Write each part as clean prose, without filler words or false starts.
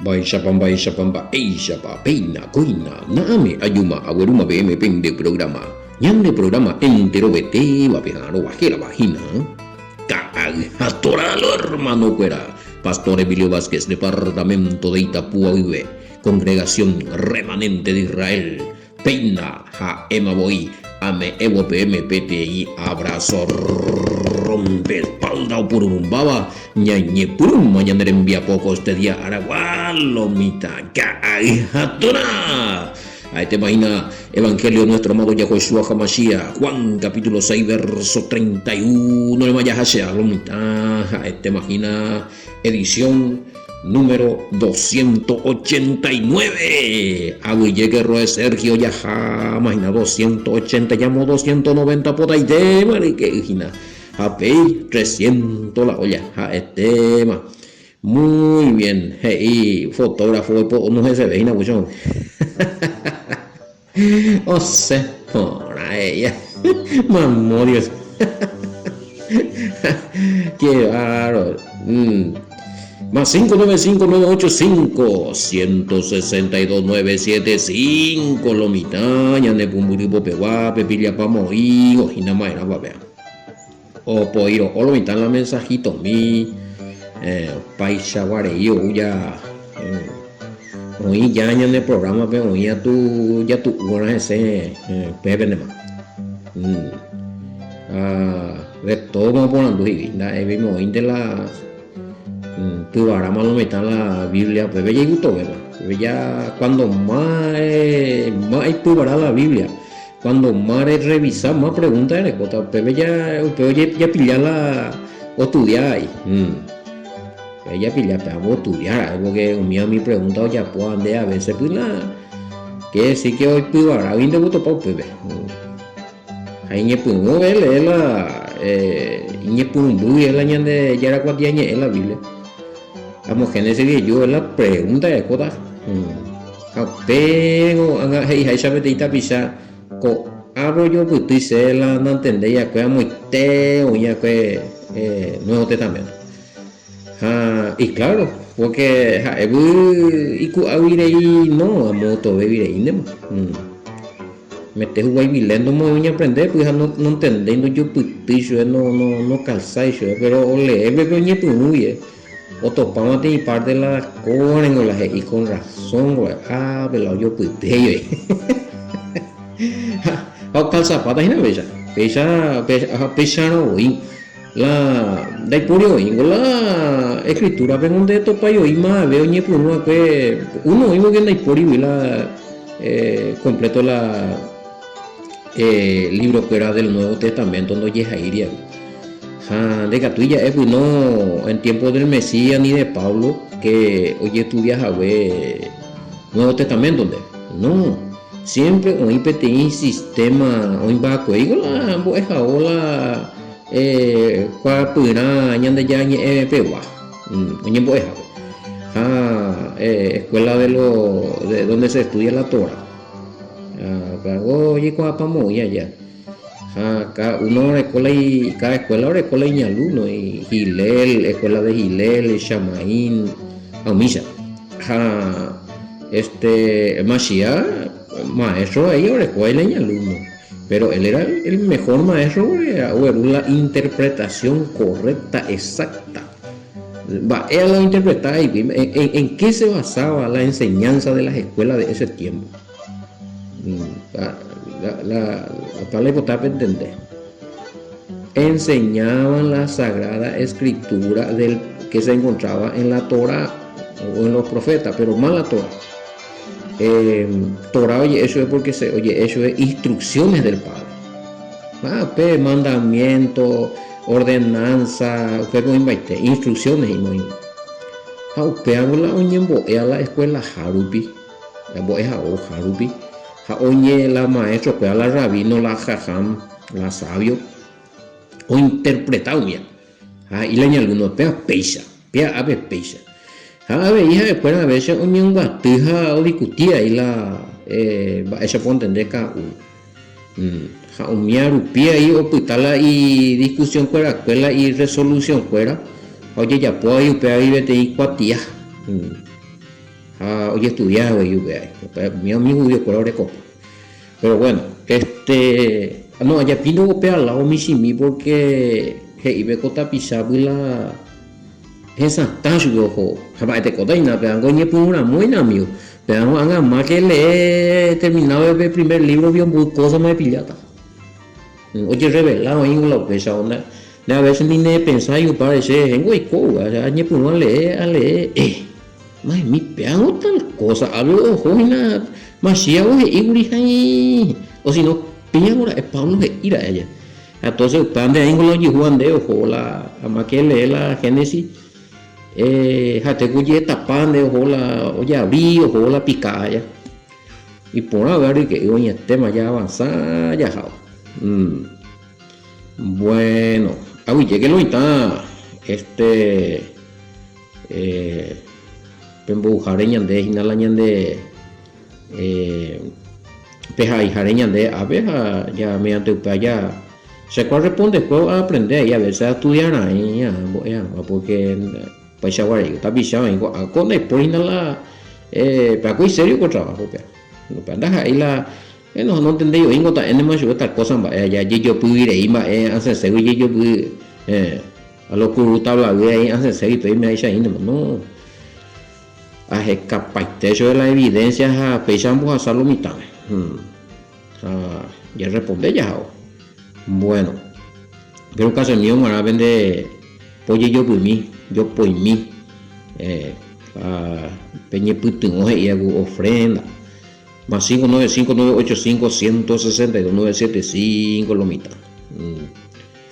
Mba'éichapa, mba'éichapa, mba'éichapa, péina, kóina, na'ãme ajúma aguerúma peẽme pende programa, ñande programa enterovetévape ha'arõva hérava hína Ka'ay ha Toralo hermano-kuéra, Pastor Emilio Vázquez, Departamento de Itapúa guive, Congregación Remanente de Israel, Péina ha'éma voi ame'ẽvo peẽme peteĩ abrazo rompe espalda opururumbáva ñañepyrũma ñane rembiapo ko este día aragua lo mitã ka'ay ha torã. Ha'etéma hína Evangelio nuestro amado Yahoshua HaMashiach, Juan capítulo 6 verso 31 rema jaha che lo mitã ha'etéma hína edición Número 289. Aguyje roe Sergio jaháma hína 280 jamo 290 potaitéma ryke'y hína. Ha péi 300 la olla ha'etéma. Muy bien, he'i fotógrafo oipo'o heseve hína mucho. Osẽ porã ella. Mamo Dios. Qué bárbaro. Mm. Más 595 985 162 975 lo mitã ñane pumbyry popegua pe pillapa moĩgo hína ma'erã papea. Opoiro'o lo mitã la mensajitomi eh, opaichagua rei ou ja eh, oĩ ja ñane programa-pe oĩ atu jatu'uarã hese eh, upépentema. Mm. Ah, de todo oporandu he'i nda'evéima oĩnte la mm, pyvaráma lo mitã la Biblia upépe jaikutovéma. Upépe ja cuando más eh, más aipyvara la Biblia Cuando más rerrevisa, más pregunta erekóta. Upépe ja, upe japilla la ostudia ai. Mm. Upépe japilla pe amo ostudia ra'e, porque umi umi pregunta ojapóva nde a veces pues la que decir que oipyvaráguinte otopa upépe. Mm. Ha iñepyrũ lee la eh, iñepyrũmby guive la Ñandejára kuatiañe'ẽ la Biblia. Amo Génesis guive la pregunta erekóta. Mm. Ha upérõ ág̃a he'iháicha peteĩ tapicha, Ko'ápe ojopyty che la nantendéi va'ekue amoite oĩ va'ekue Nuevo Testamento. Ha ikláro, pórke ha'égui iku'águi rei no, amo tovégui reíntema. Mete huguái vilénto moõ oñeaprende py ha nontendéi, ndojopytýi chupe, nokalsái chupe, péro olee peve oñepyrũ guive. Otopáma peteĩ parte la kóvarengo la he'i con razón ko ápe la ojopytéi oĩ. Ha okalsapáta hína péicha. Péicha ha péicharõ voi la ndaipóri oĩngo la escritura-pe ngo ndetopái oĩ mave oñepyrũ va'ekue uno oĩvo ke ndaipórigui la completo la libro-kuéra del Nuevo Testamento ndojehaíri avei. Ha ndaikatúi ja'e pyno en tiempo del Mesías ni de Pablo ke ojestudia hague Nuevo Testamentonte. No, siempre oĩ peteĩ sistema oĩmba'akuéigo la mbo'ehao la eh, kuaapyrã Ñandejára ñe'ẽ pegua oñembo'ehápe. Ha eh, escuela de lo de donde se estudia la Torah. Ha upévango ojeikuaapa moõi aja. Ha cada uno oreko la cada escuela oreko la iñalumno, Hillel, escuela de Hillel, Shamaín, ha umícha. Ha este Mashiach maestro ahí oreko la iñalumno, pero él era el mejor maestro porque ogueru la interpretación correcta, exacta. Mba'e la ointerpretaba en, en qué se basaba la enseñanza de las escuelas de ese tiempo. La la pentende. Enseñaban la Sagrada Escritura del que se encontraba en la Torah o en los profetas, pero más la Torah. Eh, Torah, oye, eso es porque se, oye, eso es instrucciones del Padre. Ah, pe mandamiento, ordenanza, upépe oĩmbaite, instrucciones he'i Ha upévango la oñembo'e a la escuela-ha rupi. La mbo'ehao hárupi, ha oñe la maestro-kuéra, la rabino, la jajam, la sabio, ointerpreta umía. Ha he'i la iñalumno, péa péicha, péa ápe péicha. Ha avei ha'ekuéra a veces oñembyaty ha odiscuti ahí la mba'éichapa ontende cada uno. Ha umía rupi ahí opyta la idiscusión-kuerakue, la irresolución-kuéra, ha ojejapo avei upévagui peteĩ kuatia. Ha ojestudia avei upéva, umi umi judiokuéra orekopa. Pero bueno, este, no, ajapíndovo pe al lado michĩmi porque he'ive ko tapichágui la hesatã chupe oho. Ha mba'etekóta hína, pévango oñepyrũ ramóina, amigo. Pévango ág̃a má que lee terminado pe primer libro-gui omboy kósama epilláta. Ojerrevela oĩngo la upéicha, nde a veces ni nepensái upáre che rehéngo oiko, añepyrũ alee, alee, eh. Maemi péango tal kósa, álgo oho hína Masíago he'i kuri hãi, o si no péango ra'e Pablo he'i ra'e aja. Ha entonces upéva nde aĩngo la ojehúva nde oho la amáke elee la Génesis, eh, ha'ete ku ojeetapa nde oho la ojeavri oho la pika aja. Iporã upéva ryke'y oñetéma jaavansa jahávo. Bueno, aguyjéke lo mitã, este. Pe mbovyháre ñande hína la ñande pe ha'eiháre ñande ápe ha ja mediante upéva ja che ko arrespondekuévo aaprende ahí a veces astudia raẽ ambo'e hag̃ua porque opaichagua rei tapicha oĩ ko'ág̃a ko ndaipóri hína la péva ko iserio ko trabajo péva upéva ndaha'éi la bueno nontendéi oĩngo ta'énema chupe tal cosa mba'e aja jejopy rei mba'e asẽségui jejopy A lo kuru tabla-gui aĩ asẽségui péime aicha aĩnema. No. Ahekapaite chupe la evidencia ha péicha ambohasa lo mitãme. Ha jarresponde jahávo. Bueno. Péro káso mío g̃uarã pende pojejopymi, jopoimi, ha peñepytyvõ he'íva ku ofrenda. Más 595 985 162 975 lo mitã.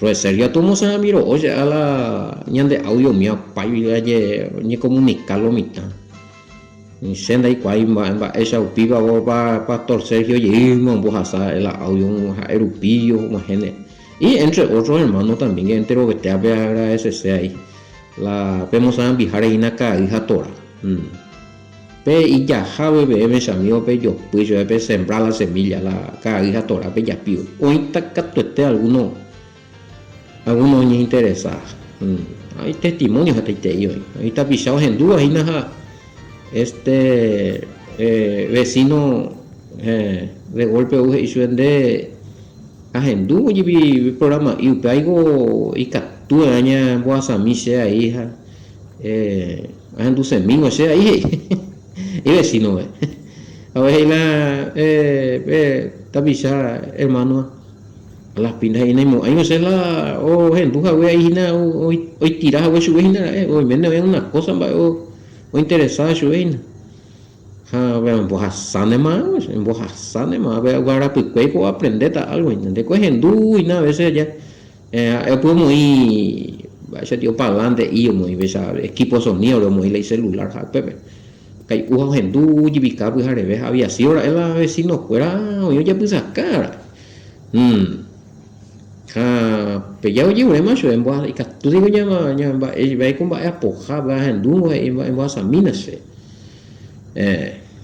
Roesergia tomosãmi ro'o che a la ñande audio umi apáigui ñañecomunica lo mitã. Che ndaikuaái mba'éicha upíva pastor Sergio jeýma ombohasa la audio ha'e rupi og̃uahẽne. Y entre otros hermano también que enterovetévape agradecese ahí la pemosãmbiháre hína ka'ay ha Torá. Pe ijaha peẽme che amigo pejopy chupe pe sembra la semilla la ka'ay ha Torá pejapi oĩta katuete alguno alguno oñeinteresa. Hay testimonio hetaitei oĩ. Oĩ tapicha ohendúva hína ha este vecino de golpe ou he'i chupe nde ahendúvo jepi programa'i upévaiko ikatu va'erã ñambohasami che ai ha Ahendusemíngo che aĩ he'i ivecínope. Ha he'i la pe tapicha hermano las pintas he'i naimo'ãingo che la ohendu hague aĩ hína oitira hague chupe hína ra'e oiméne oĩ una cosa mba'e ointeresa chupe hína. Ha embohasánema, embohasánema pe aguarapykuéi ko oaprendéta algo hína. Ndéko ehendu hína a veces aja. Ha'e upe omoĩ mba'éicha tio parlante i omoĩ péicha equipo sonido-re omoĩ la icelular ha upépe kai'u ha ohendu jepika pyhareve ha había sido ra'e la vecino-kuéra oĩ ojapysaka ra'e. Ha péicha ojeruréma chupe ikatu niko ñamba'e ko mba'e apoha ahendúngo he'i embohasamína che.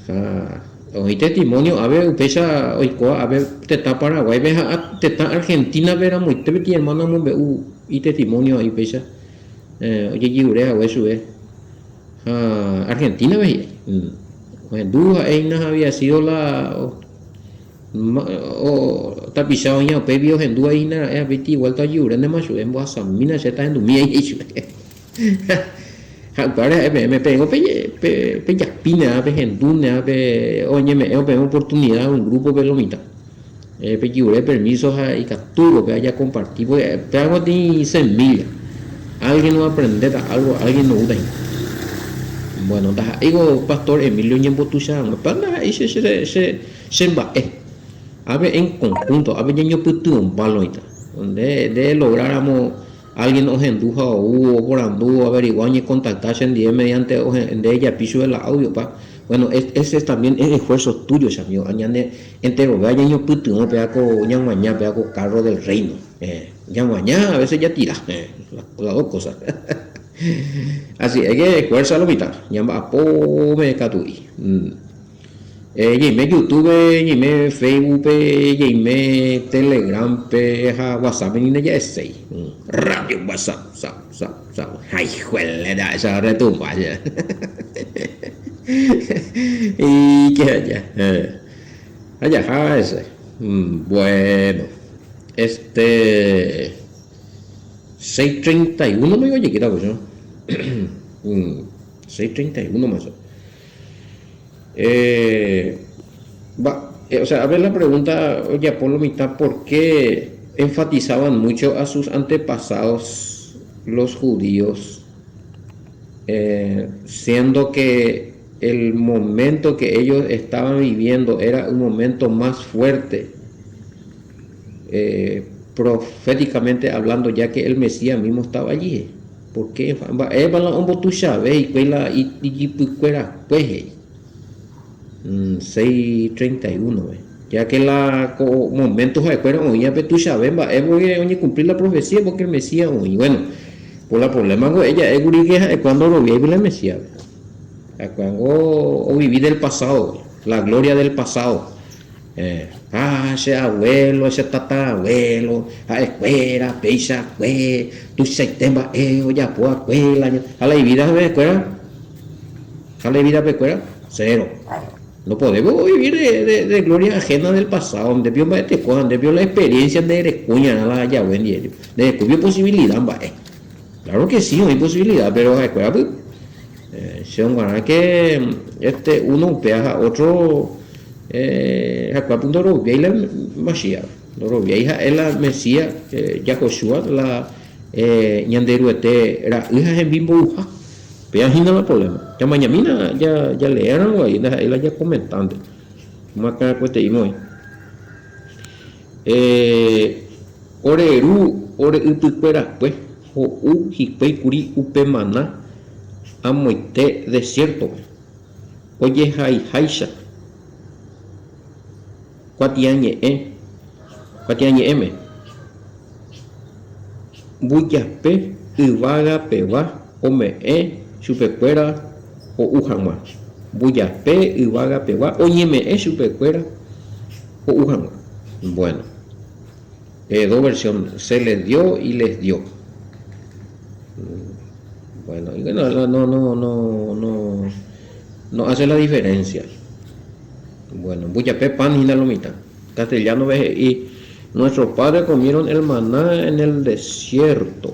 Ha oĩ testimonio ápe upéicha oikóva ápe tetã Paraguáipe ha tetã Argentínape ramoite peteĩ hermana omombe'u itestimonio aĩ upéicha ojejerure hague chupe ha Argentínape hi'ái. Ohendu ha'e hína había sido la tapicha oĩva upépe ohendúva hína ra'e ha peteĩ vuelta ojeruréntema chupe embohasamína che tahendumi aĩ chupe. Ha upévare ha'e peẽme, peẽngo pejapíne'ã, pehendúne'ã, oñeme'ẽvo peẽme oportunida un grúpope lo mitã. Pejure permíso ha ikatúvo péva jakomparti, pórke péva peteĩ semílla. Álgien oaprendéta álgo, álgien oúta hína. Buéno, ndaha'éiko pastór Emilio oñembotuicha hag̃ua, péva ndaha'éi che che mba'e. Ápe en konhúnto, ápe ñañopytyvõmba lo mitã. Nde elográramo Alguien ohendu ha ou oporandu, oaverigua, oñecontacta chendie mediante nde ejapi chupe la audio pa. Bueno, ese también es esfuerzo tuyo che amigo, ñande enterove ñañopytyvõ péva ko ñag̃uaña péva ko carro del reino. Ñag̃uaña a veces jatira, las dos cosas. Así es que fuerza lo mitã, ñamba'apo mekatui. Ñaime Youtube, ñaime Facebook-pe, ñaime Telegram-pe ha WhatsApp-pe ni ndaja'eséi. Radio WhatsApp, sap, sap, sap. Haijueléta ahecha retumba che. Ike aja. Ha jaha hese. Bueno. Este 6:31 ma ojekíta ko che. 6:31 ma che. Eh, va, o sea, a ver la pregunta ojapo lo mitã por qué enfatizaban mucho a sus antepasados los judíos eh, siendo que el momento que ellos estaban viviendo era un momento más fuerte, eh, proféticamente hablando, ya que el Mesías mismo estaba allí. ¿Por qué? Mba'épa la ombotuichave hikuái la ijypykuerakue he'i. 6:31-pe. Ya que la ko momento ha'ekuéra oĩva pe tuichave mba'e porque oñekumpli la profecía porque el Mesías oĩ. Bueno, por la problema ko ja'ékuri que ha'ekuéra ndoroviái pe la Mesías-pe. Ha'ekuéra ovivi del pasado, la gloria del pasado. Eh, ah, che abuelo, che tatarabuelo, ha'ekuéra péichakue, tuichaite mba'e ojapo akue la ha la ivida ha'ekuéra, ha la ivida pekuéra, cero. No podemos vivir de, de, de gloria ajena del pasado, nde pio mba'eteko ha nde pio la experiencia nde erekóñarã la Yahweh ndive, nde erekópio posibilidad mba'e. Claro que sí, oĩ posibilidad, pero ha'ekuéra py, eh, che g̃uarã que este uno upéva ha otro eh, ha'ekuéra py ndoroviái la Mashiach, ndoroviái ha'e la Mesías, eh, Yahoshua, la eh, Ñanderuete ra'y ha hembimbouha. Péva hína la problema. Ñamañamína ja, jaleéramo guei, ndaha'éi la jakomentánte. Omoakãrakueteíma oĩ. Eh, ore ru, ore ypykuerakue ho'u hikuái kuri upe maná amoite desiértope, ojehaiháicha kuatiañe'ẽ, kuatiañe'ẽme, mbujape yvágapegua ome'ẽ chupekuéra ho'u hag̃ua. Mbujape yvágapegua oñeme'ẽ chupekuéra ho'u hag̃ua. Bueno, eh, dos versión, se les dio y les dio. Bueno, y bueno, no, no, no, no, no hace la diferencia. Bueno, mbujape pan hína lo mitã. Castellano-pe he'i, Nuestros padres comieron el maná en el desierto.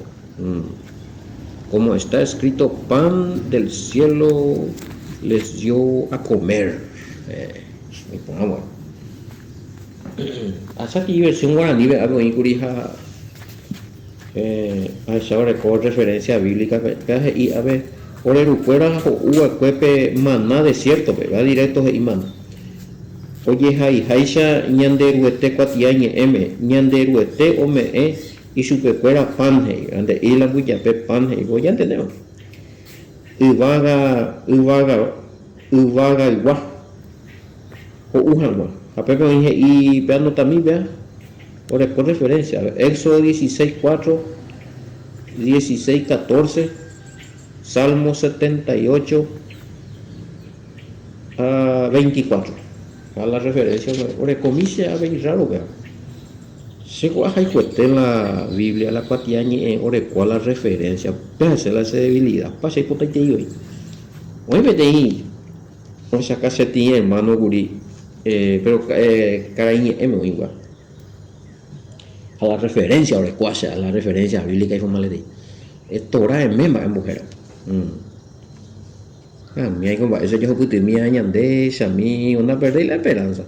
Como está escrito, pan del cielo les dio a comer. Eh, iporã gua'u. Achaki'i versión guaranípe ápe oĩkuri ha eh, ahecha oreko referencia bíblica péa he'i ápe ore rukuéra ho'u va'ekue pe maná desierto-pe, va directo he'i maná. Ojehaiháicha Ñanderuete kuatiañe'ẽme, Ñanderuete ome'ẽ ichupekuéra pan, he'i, ha nde'íri la mbujape pan, he'i, vos ñantendéma. Yvága, yvága, yvagaygua ho'u hag̃ua. Ha pépe oĩ he'i pe anotami péa oreko referencia. Éxodo 16, 4, 16, 14, Salmo 78 ha 24. Ha la referencia orekomi che avei raro péva. Che ko ahayhuete la Biblia, la kuatiañe'ẽ orekóva la referencia, upéva che la che debilidad, pa che aipotaitei voi. Oĩ peteĩ ohechauka che tĩ hermano kuri, péro karai ñe'ẽme oĩva. Ha la referencia orekóva che, la referencia bíblica iformaletei. Torah eme mba'e mbohéra. Amíaiko mba'éicha jahupytymíva ñande chami ondaperdéi la esperanza.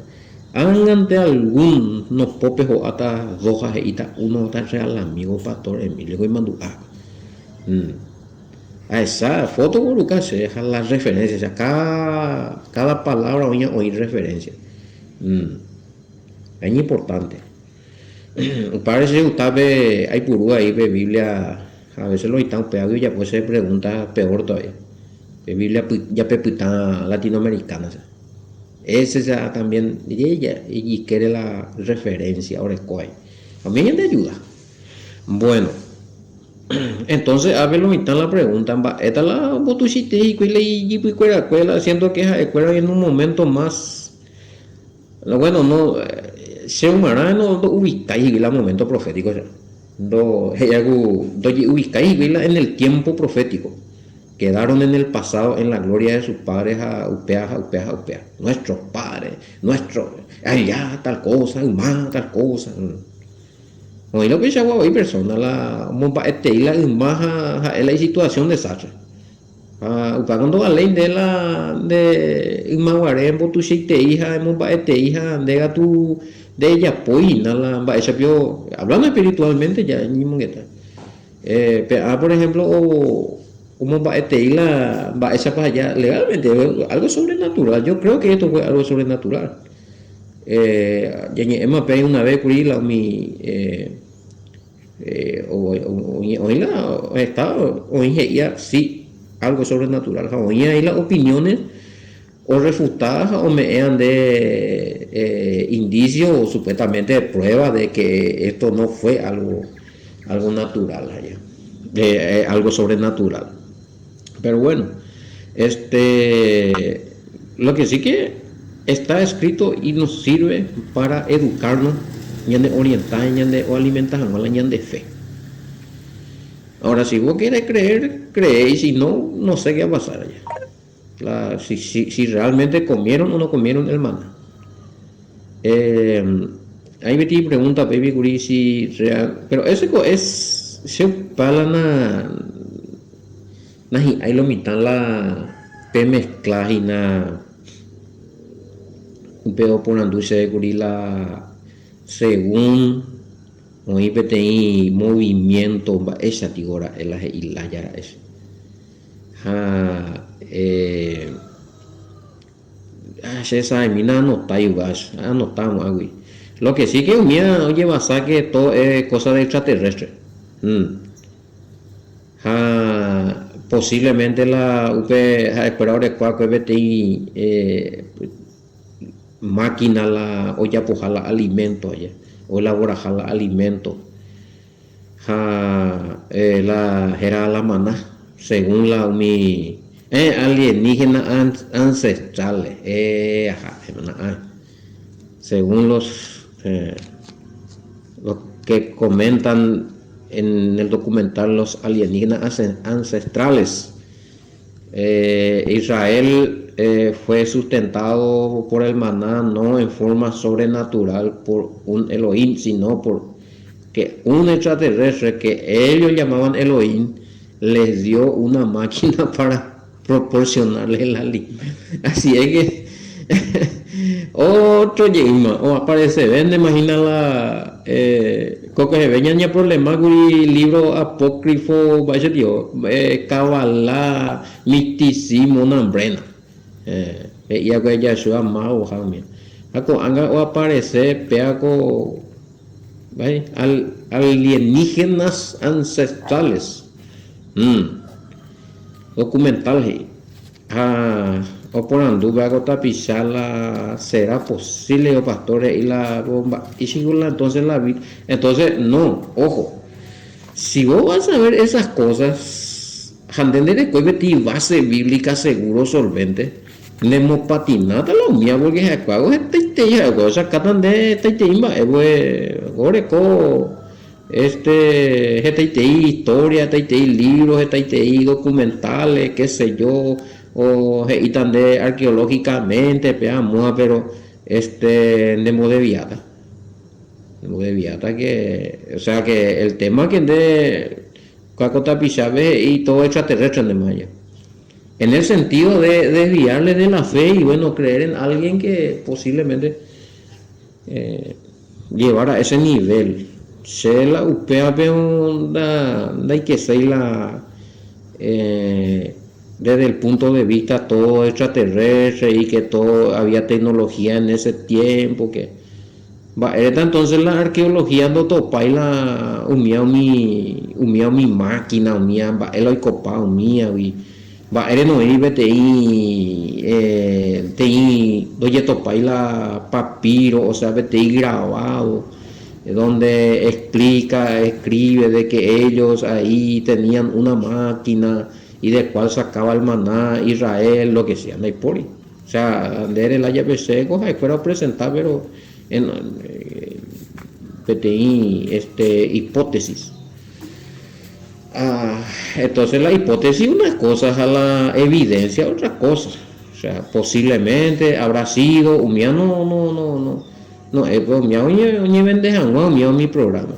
Ág̃ante algún no pópe ho'áta dos ha he'íta uno ta real amigo pastor Emilio ko imandu'a. Ahecha foto ogueruka che ha la referencia, cada, cada palabra oĩva oĩ referencia. Iñimportante. Upévare che gusta pe aipuru avei pe Biblia a veces lo mitã upévagui ojapo che pregunta peor todavía. Pe Biblia japepytã latinoamericana. Ese ya también ijykére la referencia oreko ahí. A mí ñande ayuda. Bueno, entonces ápe lo mitã la pregunta mba'éta la ombotuichaite hikuái la ijypykuerakue la siento que ha'ekuéra en un momento más Bueno, no, che g̃uarã no ndo'uvikái hikuái la momento profético che. Ndo, he'i ku ndoje'uvikái hikuái la en el tiempo profético. Quedaron en el pasado en la gloria de sus padres ha upéa ha upéa ha upéa. Nuestros padres, nuestro, allá tal cosa, yma tal cosa. Oĩ la upeichagua voi persona la omomba'etei la yma ha ha'e la isituación desastre. Ha upévako ndovaléi nde la nde ymaguare embotuichaitei ha emomba'etei ha nde katu ndejapói hína la mba'éicha pio, hablando espiritualmente ja ñemongeta. Pe'ã por ejemplo omomba'etei la mba'éichapa aja legalmente algo sobrenatural, yo creo que esto fue algo sobrenatural. Ñañe'ẽma péi una vez kuri la umi Oĩ la heta oĩ he'íva si algo sobrenatural ha oĩ avei la opiniones orrefutáva ha ome'ẽva nde indicio o supuestamente prueba de que esto no fue algo algo natural algo sobrenatural. Pero bueno, este lo que sí que está escrito y nos sirve para educarnos, ñane orienta ha ñane oalimenta hag̃ua la ñande fe. Ahora, si vos querés creer, creé, y si no, no sé qué va a pasar allá. La, si, si, si realmente comieron o no comieron el maná. Eh, ahí metí pregunta, baby, kuri, si real, pero ese es, se pala na, Nahi'ãi lo mitã la pe mezcla hína upe oporandu chéve kuri la según oĩ peteĩ movimiento mba'éicha piko ra'e la he'i lája ra'e che. Ha che saemína anotái upéva che, anota amo'ãgui. Lo que sí que umía ojevasa que todo es cosa de extraterrestre. Ha posiblemente la upe ha'ekuéra oreko va'ekue peteĩ máquina la ojapoha la alimento aja, oelaboraha la alimento ha la hérava la maná según la umi alienígena ancestrales según los Los que comentan en el documental Los alienígenas ancestrales. Israel fue sustentado por el maná no en forma sobrenatural por un Elohim, sino por que un extraterrestre que ellos llamaban Elohim les dio una máquina para proporcionarle el alimento. Así es que otro jeýma oapareceve nde imagina la ko kueheve ñañeproblema kuri libro apócrifo mba'éicha tio Kabbalah, misticismo nambrena he'i va'ekue Yahshua mago ha umi. Ha ko'ág̃a oaparece péva ko alienígenas ancestrales. Documental he'i, Ha oporandu upéva ko tapicha la será posible o pastor he'i la mba'éicha la entonces la Biblia. Entonces no, ojo, si vos vas a ver esas cosas ha nde nderekói peteĩ base bíblica seguro solvente, nemopatináta la umíva porque ha'ekuévo hetaitei ha'ekuévo osakáta nde hetaitei mba'e pues oreko Este, hetaitei historia, hetaitei libro, hetaitei documentales, qué sé yo, o he'íta nde arqueológicamente pe amóva, pero este nembodeviáta, nembodeviáta que, o sea que el tema que nde kua ko tapichápe he'i todo extraterrestre ndéma aja. En el sentido de desviarle de la fe y bueno, creer en alguien que posiblemente Llevar a ese nivel. Che la upévape ndaikeséi la desde el punto de vista todo extraterrestre y que todo había tecnología en ese tiempo que mba'érepa entonces la arqueología ndotopái la umíva umi umíva umi máquina umíva mba'e la oikopa umívagui. Mba'ére noĩri peteĩ teĩ ndojetopái la papiro, osea peteĩ grabado donde explica, escribe de que ellos ahí tenían una máquina y de cual sacaba el maná Israel, lo que sea, ndaipóri. O sea, nde ere la japese ko ha'ekuéra opresenta pero en peteĩ este hipótesis. Ah, entonces la hipótesis una cosa ha la evidencia otra cosa. O sea, posiblemente habrá sido umía no, no, no, no, no, eh, pues umía oñevende hag̃ua umía umi programa.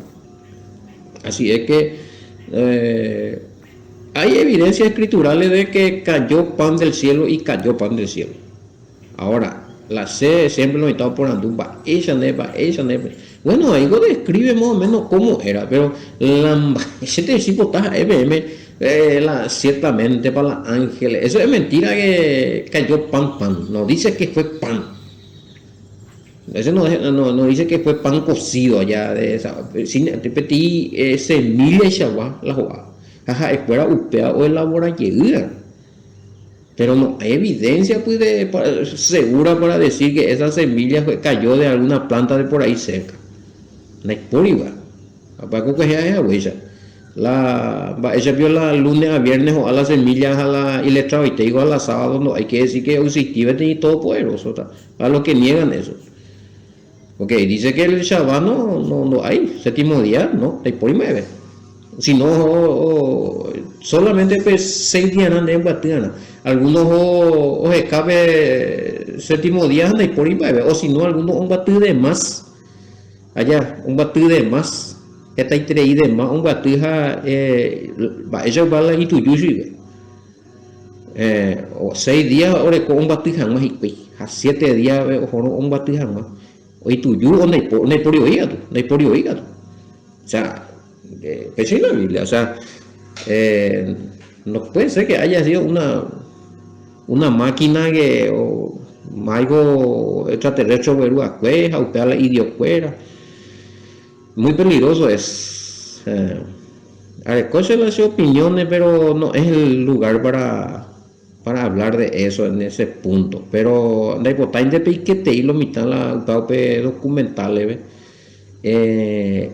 Así es que eh, hay evidencias escriturales de que cayó pan del cielo y cayó pan del cielo. Ahora, la C siempre lo estado porandu, mba'éicha nde, mba'éicha nde. Bueno, ahí lo describe más o menos cómo era, pero la mba'éicha si pota ha'e peẽme, eh, la, ciertamente para la ángeles. Eso es mentira que cayó pan, pan. No dice que fue pan. Eso no, no, no dice que fue pan cocido allá de esa, sin, peteĩ eh, semilla ichagua la ho'a. Ha ha'ekuéra upéva oelabora jeýva. Pero no hay evidencia pues de, segura para decir que esa semilla fue, cayó de alguna planta de por ahí cerca. Ndaipóriva. Apáko kuehe ae haguéicha. La mba'éicha pio la lunes a viernes ho'a la semilla ha la iletradoitéigo a la sábado no hay que decir que oexistí peteĩ todopoderoso. Para los que niegan eso. Ok, dice que el Shabbat no, no, no hay, séptimo día, no, ndaipóri mba'eve. Sino o, o, solamente pe seis diarã nde mbyaty'arã. Algunos o, oheka pe séptimo día ha ndaipóri mba'eve. O sino algunos ombyaty de más. Allá, ombyaty de más. Hetaiterei de más ombyaty ha eh, mba'éicha upéva la ituju chuive. Eh, seis días oreko ombyaty hag̃ua hikuái ha siete días ohórõ ombyaty hag̃ua. Oituju o ndaipóri voi katu, ndaipóri voi katu. O sea, péicha la Biblia, o sea, eh, no puede ser que haya sido una, una máquina que o algo extraterrestre ogueru va'ekue ha upéva la idiokuéra. Muy peligroso es. Eh, areko che la che opiniones, pero no es el lugar para, para hablar de eso en ese punto. Pero ndaipotáinte peiketei lo mitã la upéva upe documentales-pe. Eh,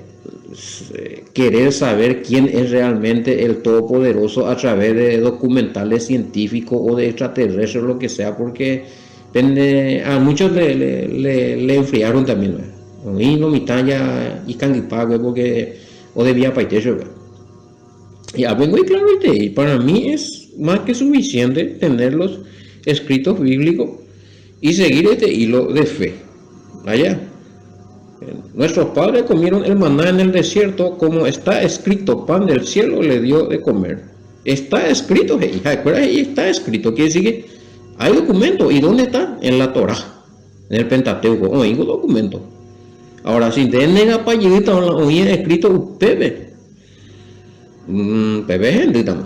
querer saber quién es realmente el Todopoderoso a través de documentales científicos o de extraterrestres o lo que sea, porque pende, a muchos le, le, le, le enfriaron también. Oĩ lo mitã ja ikangypágue porque odeviapaite chupe. Y ape muy claro y para mí es más que suficiente tener los escritos bíblicos y seguir este hilo de fe. Allá. Nuestros padres comieron el maná en el desierto, como está escrito, pan del cielo le dio de comer. Está escrito, hija, ahí está escrito. Quiere decir que hay documento. ¿Y dónde está? En la Torah, en el Pentateuco. Oĩ documento. Ahora, si nde negapa jeýta oĩ escrito upépe, peve hendýtama.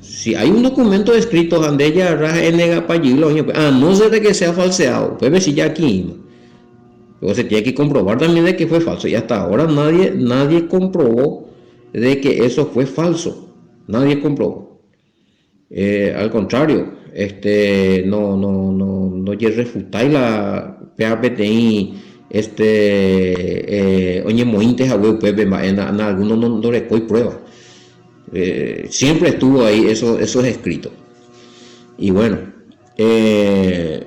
Si hay un documento escrito ha nde jarra ha enegapa jey la oĩ upépe, a no ser de que sea falseado, upépe si ya kiĩma. Luego se tiene que comprobar también de que fue falso. Y hasta ahora nadie, nadie comprobó de que eso fue falso. Nadie comprobó. Eh, al contrario, este, no, no, no, ndojerrefutái la péva peteĩ este, eh, oñemoĩnte hague upépe mba'e na, na alguno no, ndorekói prueba. Eh, siempre estuvo ahí eso, esos escritos. Y bueno, eh,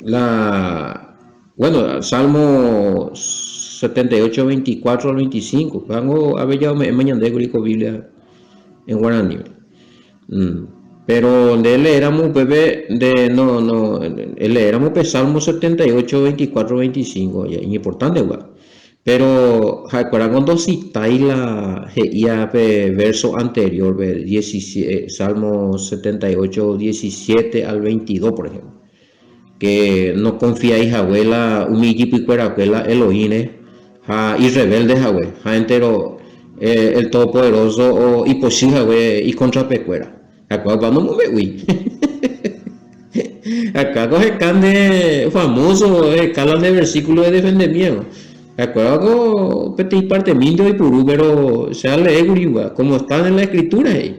la, bueno, Salmo 78, 24 al 25, pévango avei ome'ẽma ñandékuri ko Biblia en guaraníme. Mm. Pero nde leéramo upépe, nde no, no, leéramo pe Salmo 78, 24, 25, ya, iñimportante upéva. Pero ha'ekuérango ndositái la he'íva pe verso anterior, pe 17, Salmo 78, 17 al 22, por ejemplo. Que no confiái hague la umi ijypykuerakue la Elohim-re ha irrebelde hague, ha entero eh, el Todopoderoso o ipochy hague ikontrapekuéra. Ha'ekuéra upéva nomombe'úi. Acá ko heka nde famoso heka la nde versículo edefendemíva. Ha'ekuéra ko peteĩ partemínte oipuru, pero che aleékuri upéva, como está en la escritura he'i.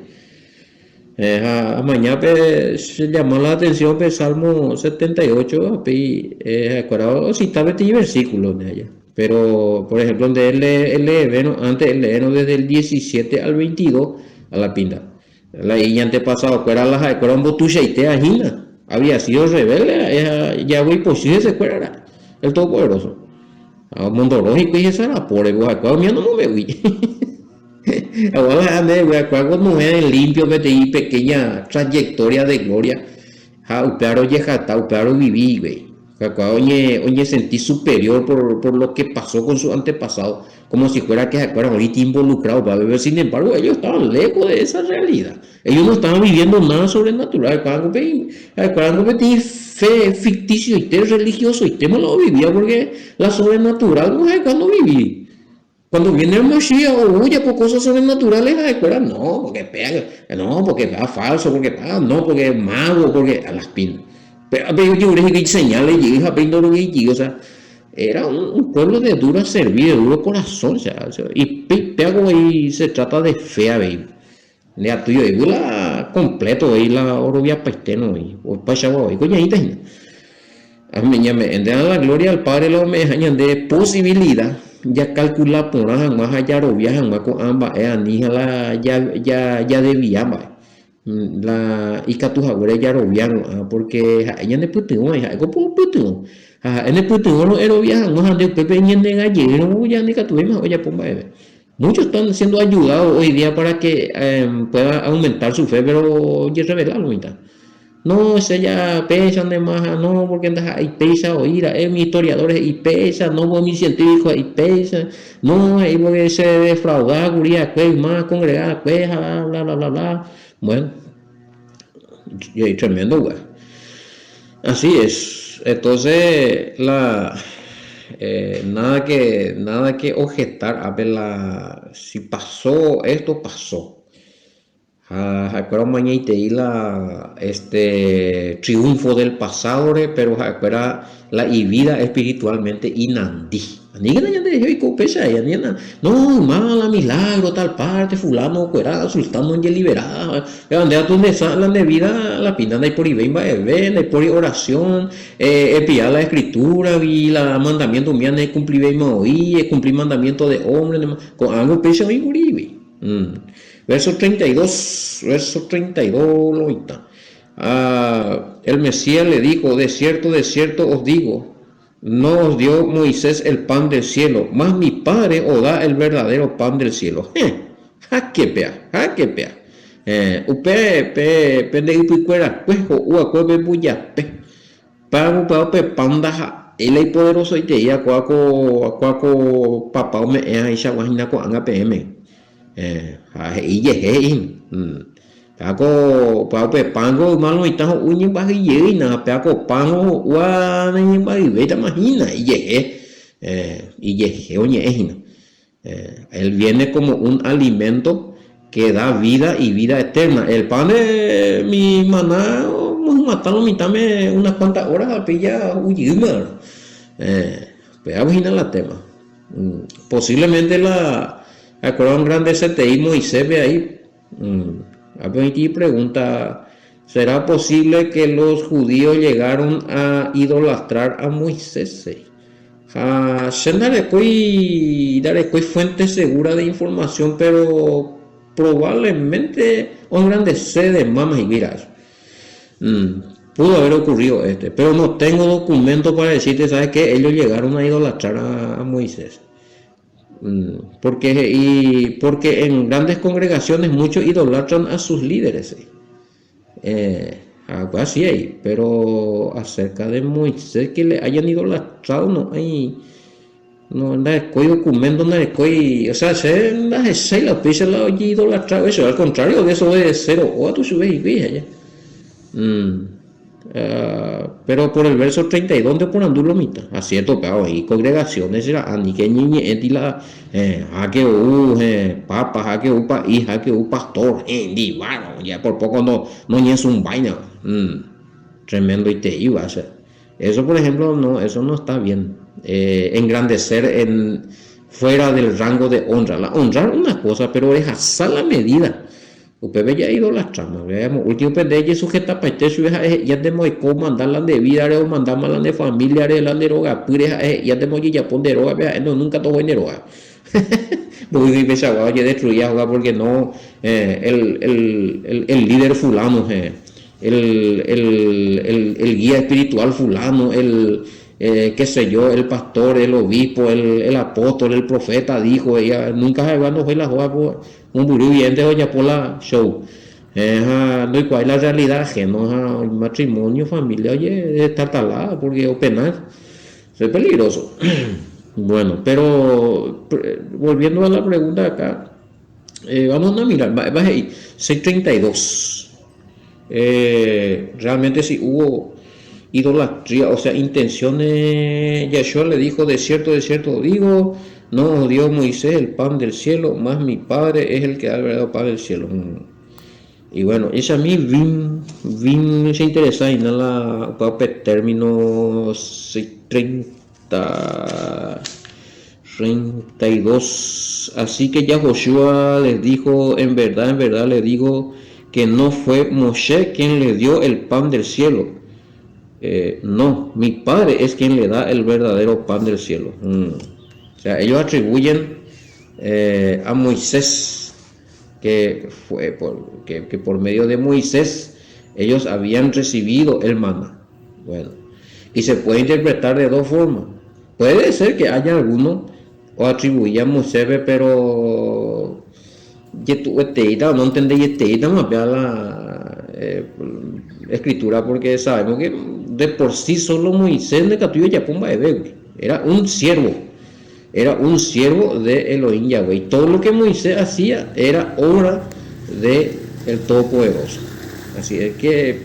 Eh, ha amaña pe che llama la atención pe Salmo 78 apéi eh, ha'ekuéra ocita peteĩ versículo nde aja. Pero, por ejemplo, nde eleevérõ antes eleérõ desde el 17 al 22 a la pinta. La iñantepasadokuéra la ha'ekuéra ombotuichaitéva hína. Había sido rebelde ha jagua ipochy hesekuéra ra'e, el Todopoderoso. Ha omondoro hikuái hesarapóre, ha'ekuéra umi nomombe'úi. Aguala ande kuaku Noé limpio peteĩ pequeña trayectoria de gloria ha upéva rojehata, upéva rovivi guei. Kakuaa oñesenti superior por, por lo que pasó con su antepasado, como si fuera que ha'ekuéra oĩti involucrado upéva, pero sin embargo ellos estaban lejos de esa realidad. Ellos no estaban viviendo nada sobrenatural, ha'ekuéra peteĩ fe ficticioite, religiosoitéma la ovivía porque la sobrenatural no ha'ekuéra ndovivíri. Cuando viene el Mashiach ou ojapo cosas sobrenaturales ha'ekuéra no, porque péa, no, porque péa falso, porque péa no, porque mago, porque a las pinas. Péa pe ojevure hikuái señales jey ha pe ndoroviái jey, o sea, era un, un pueblo de dura servir, de duro corazón, o sea, y péa como ahí se trata de fe avei. Nde aty oĩgui la completo oĩ la oroviapaite no oĩ, opaichagua oĩ ko ñaĩta hína. Ñame'ẽnte la gloria al Padre la ome'ẽha ñande posibilida jakalkula porã hag̃ua ha jarovia hag̃ua ko'ã mba'e ani ha la jadevia mba'e. La ikatu haguére jarovia ko'ã porque ha'e ñanepytyvõ ha ha'éko pytyvõ. Ha ha'e nepytyvõrõ erovia hag̃ua ha nde upépe eñenega jeýrõ ja ndikatuvéima ojapo mba'eve. Muchos están siendo ayudados hoy día para que pueda aumentar su fe, pero ojerrevela lo mitã. No, che ja péicha ndema, no, porque ndaha'éi péicha oĩ ra'e umi historiadores he'i péicha, no, umi científico he'i péicha, no, he'i porque che defrauda kuri akue yma congregada akue ha bla bla bla bla. Bueno, tremendo guay. Así es. Entonces, la nada que nada que objetar ápe la si pasó esto pasó. Ha ha'ekuéra omañaitei la este triunfo del pasado-re, pero ha'ekuéra la ivida espiritualmente inandi. Aníkena ñanderehe oiko upéicha, aníkena, no, yma la milagro tal parte, fulano okuera, sultano ojelibera, péva nde atu nde la nde vida la pinta ndaiporivéi mba'eve, ndaipóri oración, epia la escritura-gui, la mandamiento umíva nekumplivéima voi, ekumpli mandamiento de hombre, ko'ág̃a upéicha oĩ kurígui. Verso 32, verso 32 lo mitã. Ah, el Mesías le dijo, de cierto, de cierto os digo, no os dio Moisés el pan del cielo, mas mi Padre os da el verdadero pan del cielo. Hẽ, háke péa, háke péa. Hẽ, upe pe pende ypykuerakue ho'u va'ekue pe mbujape. Págo upéva pe pan ndaha'éi la ipoderosoitei akua ko akua ko papa ome'ẽ haichagua hína ko'ág̃a peẽme. Hẽ, ha he'i ijehe he'i hína. Péva ko péva upe pan-ko yma lo mitã ho'u iñembyahýi jeýina ha péva ko pan ho'úva naiñembyahyvéitama hína ijehe, ijehe oñe'ẽ hína. Él viene como un alimento que da vida y vida eterna. El pan de mi maná omohymata lo mitãme unas cuantas horas ha upéi ja ho'u jeýma. Péva hína la tema. Posiblemente la ha'ekuéra ongrandesetei Moisés-pe ahí. Ápe oĩti pregunta, Será posible que los judíos llegaron a idolatrar a Moisés? Ha che ndarekói ndarekói fuente segura de información, pero probablemente oengrandece de más hikuái ra'e. Pudo haber ocurrido este, pero no tengo documento para decirte, ¿sabes qué? Ellos llegaron a idolatrar a Moisés. Porque he'i, porque en grandes congregaciones muchos idolatran a sus líderes. Ha upéva sí he'i, pero acerca de Moisés que le hayan idolatrado no hay, no ndarekói documento, ndarekói, o sea, che ndahechái la upéicha la ojeidolatrado eso, al contrario, desobedecer oho katu chupe hikuái aja. Pero por el verso 32 nde oporandu lo mitã. Ha cierto upéva oĩ congregaciones che ra'a ni que ñeñe'ẽti la háke ou papa, háke ou pa'i, háke ou pastor, hendivárõ ya por poco no noñesumbáina. Tremendoitei va che. Eso por ejemplo no, eso no está bien. Engrandecer en fuera del rango de honra. La honrar una cosa, pero rehasa la medida. Upépe ja'idolatrama. Veamos, último pe nde ejesujetapaite chupe ha'e he'íantema oiko omanda la nde vídare, omandáma la nde famíliare, la nde rogapýre, ha'e he'íantema ojejapo nde rógape, ha'e no núnka tohói nde rógape. Mboyve peichagua ojedestruía hóga porque no el, el, el, el líder fulano, el, el, el, el guía espiritual fulano, el. qué sé yo, el pastor, el obispo, el, el apóstol, el profeta dijo, he'i, nunca ha'egua ndohói la hógape mombyry guiénte ojapo la show. Ha ndoikuaái la realidad ajeno ha matrimonio, familia ojetartalada porque opena, eso es peligroso. Bueno, pero volviendo a la pregunta acá, vamos a mirar mba'épa he'i 6:32. Realmente si hubo idolatría, o sea, intenciones, Yahshua le dijo, de cierto, de cierto digo, no os dio Moisés el pan del cielo, mas mi Padre es el que da el verdadero pan del cielo. Y bueno, esa a mí vin, vin se interesa y no la upe término 630 32. Así que Yahoshua les dijo, en verdad, en verdad les digo que no fue Moshe quien le dio el pan del cielo. No, mi Padre es quien le da el verdadero pan del cielo. O sea, ellos atribuyen a Moisés que fue por, que, que por medio de Moisés ellos habían recibido el maná. Bueno, y se puede interpretar de dos formas. Puede ser que haya alguno o atribuía a Moisés, pero jetu'eteíta o no entendeieteítama péva la escritura porque sabemos que de por sí solo Moisés ndaikatúi ojapo mba'evégui. Era un siervo, era un siervo de Elohim Yahweh. Y todo lo que Moisés hacía era obra de el Todopoderoso. Así es que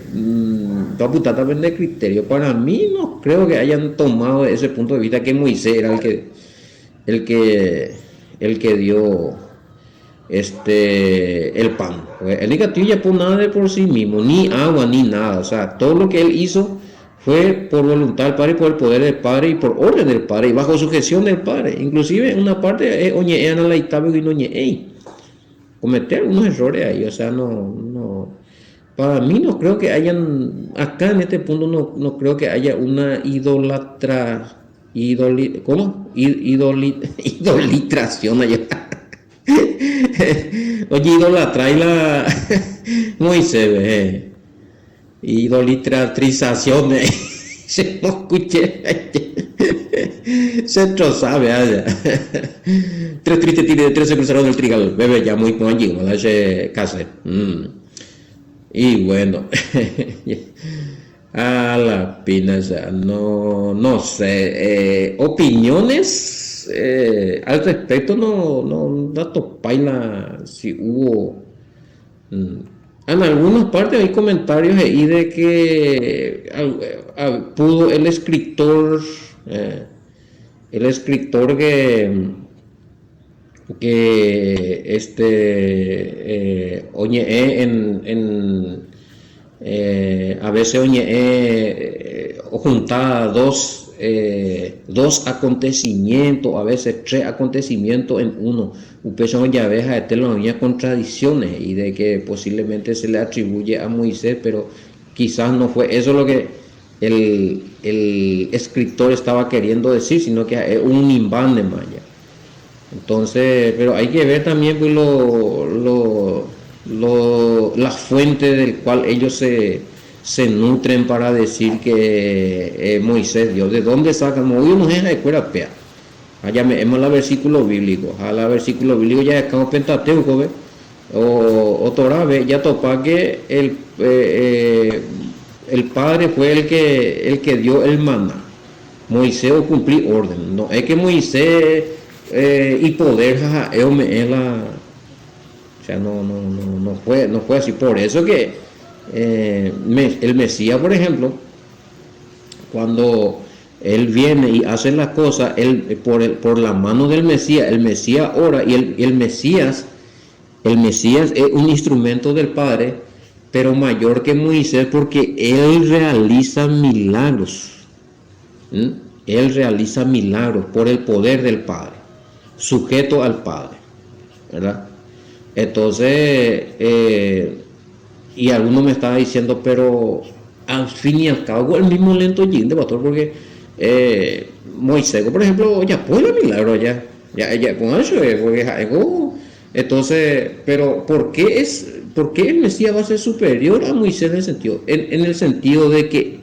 apytáta pende criterio. Para mí no creo que hayan tomado ese punto de vista que Moisés era el que, el que, el que dio este, el pan. Él nikatúi ojapo nada de por sí mismo, ni agua, ni nada. O sea, todo lo que él hizo fue por voluntad del Padre y por el poder del Padre y por orden del Padre y bajo sujeción del Padre. Inclusive una parte es oñe'ẽ analaitávegui noñe'ẽi. Cometer unos errores ahí, o sea, no, no, para mí no creo que hayan, acá en este punto no, no creo que haya una idolatra, idoli, ¿cómo? Idoli, idolitración allá. Oye, idolatra y la Moisés, idolitratrización, se no escuché. Se sabe allá. Tres tristes tigres de tres se cruzaron el trigal. Bebe ya muy con allí, ese case. Y bueno, a la pina, o sea, no, no sé. Opiniones al respecto no, no ndatopái la si hubo. En algunas partes hay comentarios ahí de que pudo el escritor que este oñe'ẽ en, en a veces oñe'ẽ junta dos acontecimientos, a veces tres acontecimientos en uno. Upéicha jave ha'ete la oĩva contradicciones y de que posiblemente se le atribuye a Moisés, pero quizás no fue eso lo que el, el escritor estaba queriendo decir, sino que es un imbán de maya. Entonces, pero hay que ver también pues, la fuente del cual ellos se nutren para decir que Moisés dio. ¿De dónde sacan? Moisés no es de escuela pea. Allá me la versículo bíblico. A la versículo bíblico ya es Pentateuco, ¿ve? O Torah, ve, ya topa que el padre fue el que dio el maná. Moisés cumplí orden. No es que Moisés y poder jaja, la o sea, no, no, no, no fue así. Por eso que el Mesías, por ejemplo, cuando él viene y hace las cosas, él, por la mano del Mesías, el Mesías ora y el Mesías es un instrumento del Padre, pero mayor que Moisés porque él realiza milagros. Él realiza milagros por el poder del Padre, sujeto al Padre, ¿verdad? Entonces, y alguno me estaba diciendo, pero al fin y al cabo, el mismo lento de pastor, porque Moisés, por ejemplo, ya puede milagro ya, ya, ya, con eso, porque algo, entonces, pero ¿por qué el Mesías va a ser superior a Moisés en el sentido? En el sentido de que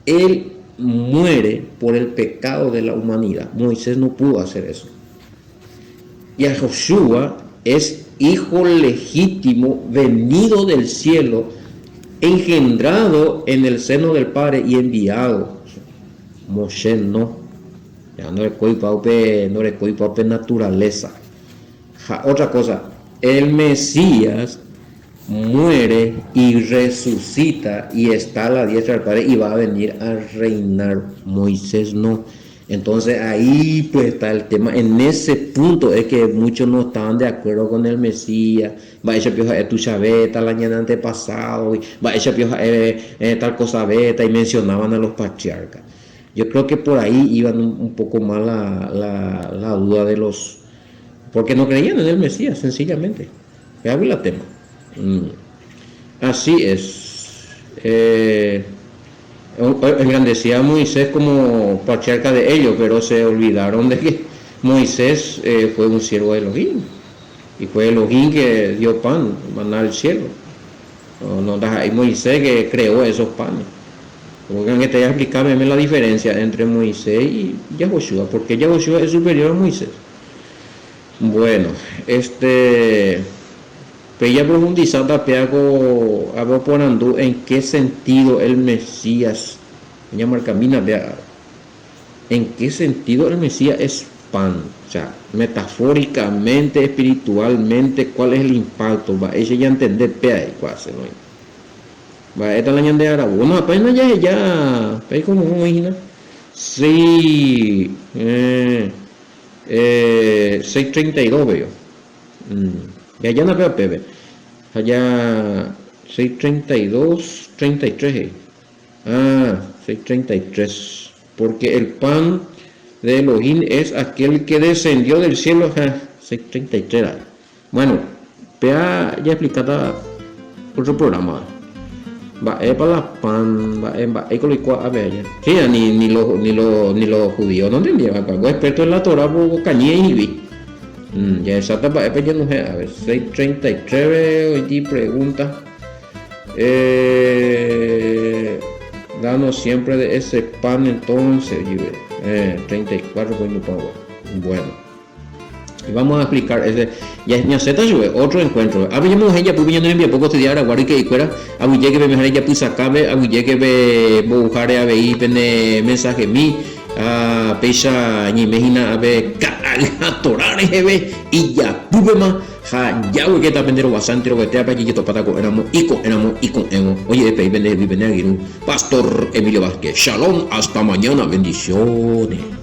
él muere por el pecado de la humanidad. Moisés no pudo hacer eso. Yahoshua es hijo legítimo venido del cielo, engendrado en el seno del Padre y enviado. Moshe no. Ya ndorekóipa upe, ndorekóipa upe naturaleza. Ha otra cosa, el Mesías muere y resucita y está a la diestra del Padre y va a venir a reinar. Moisés no. Entonces ahí pues está el tema. En ese punto es que muchos no estaban de acuerdo con el Mesías. Mba'éicha pio ha'e tuichavéta la ñane antepasado, mba'éicha pio ha'e tal cosa véta y mencionaban a los patriarcas. Yo creo que por ahí iban un poco más la, la, la duda de los... Porque no creían en el Mesías, sencillamente. Péagui la tema. Mm. Así es. Eh, engrandecía a Moisés como patriarca de ellos, pero se olvidaron de que Moisés eh, fue un siervo de Elohim. Y fue Elohim que dio pan, maná al cielo. No, no, y Moisés que creó esos panes. Porque que te voy a explicarme la diferencia entre Moisés y Yahushua, porque Yahushua es superior a Moisés. Bueno, este pe japrofundisáta péa ko aporandu en qué sentido el Mesías, ñamarkamína péa, en qué sentido el Mesías es pan, o sea, metafóricamente, espiritualmente, cuál es el impacto, mba'éicha ñantende péa ikuaase noĩ. Mba'éta la ñande aravo, no, apenas jaheja, péi como oĩ hína. Sí, eh. Eh, 6.32 veo. Mm. Ya ya no veo pebe. Allá 6.32, 33. Eh. Ah, 6.33. Porque el pan de Elohim es aquel que descendió del cielo. Ja, 6.33. Bueno, péa ya explicada otro programa. Mba'épa la pan, mba'e mba'éiko oikuaa ápe aja. Sí, ni, ni los, ni los, ni los judíos no entendían va'ekue. Algo experto en la Torah okañy ihigui. Mm, jahecháta mba'épa ñanohẽ. A ver, 6:33 oity pregunta. Eh, danos siempre de ese pan entonces, ojive. Eh, 34 poinupã. Bueno. Y vamos a explicar ese ñasẽta chupe otro encuentro. Ápe ñamoguahẽ japýpe ñane rembiapo ko estudiar Araguari ke'ikuéra, aguyjéke pemeháre japysakápe, aguyjéke pe mbo'uháre avei pene mensajemi, ha péicha ñaime hína ápe ka'ay ha Torá reheve ijapýpema ha jaguekéta pende rovasa enterovetéape ajejetopáta ko'ẽramo iko'ẽramo iko'ẽvo. Oje'e peĩ pendehegui pene angirũ Pastor Emilio Vázquez. Shalom hasta mañana. Bendiciones.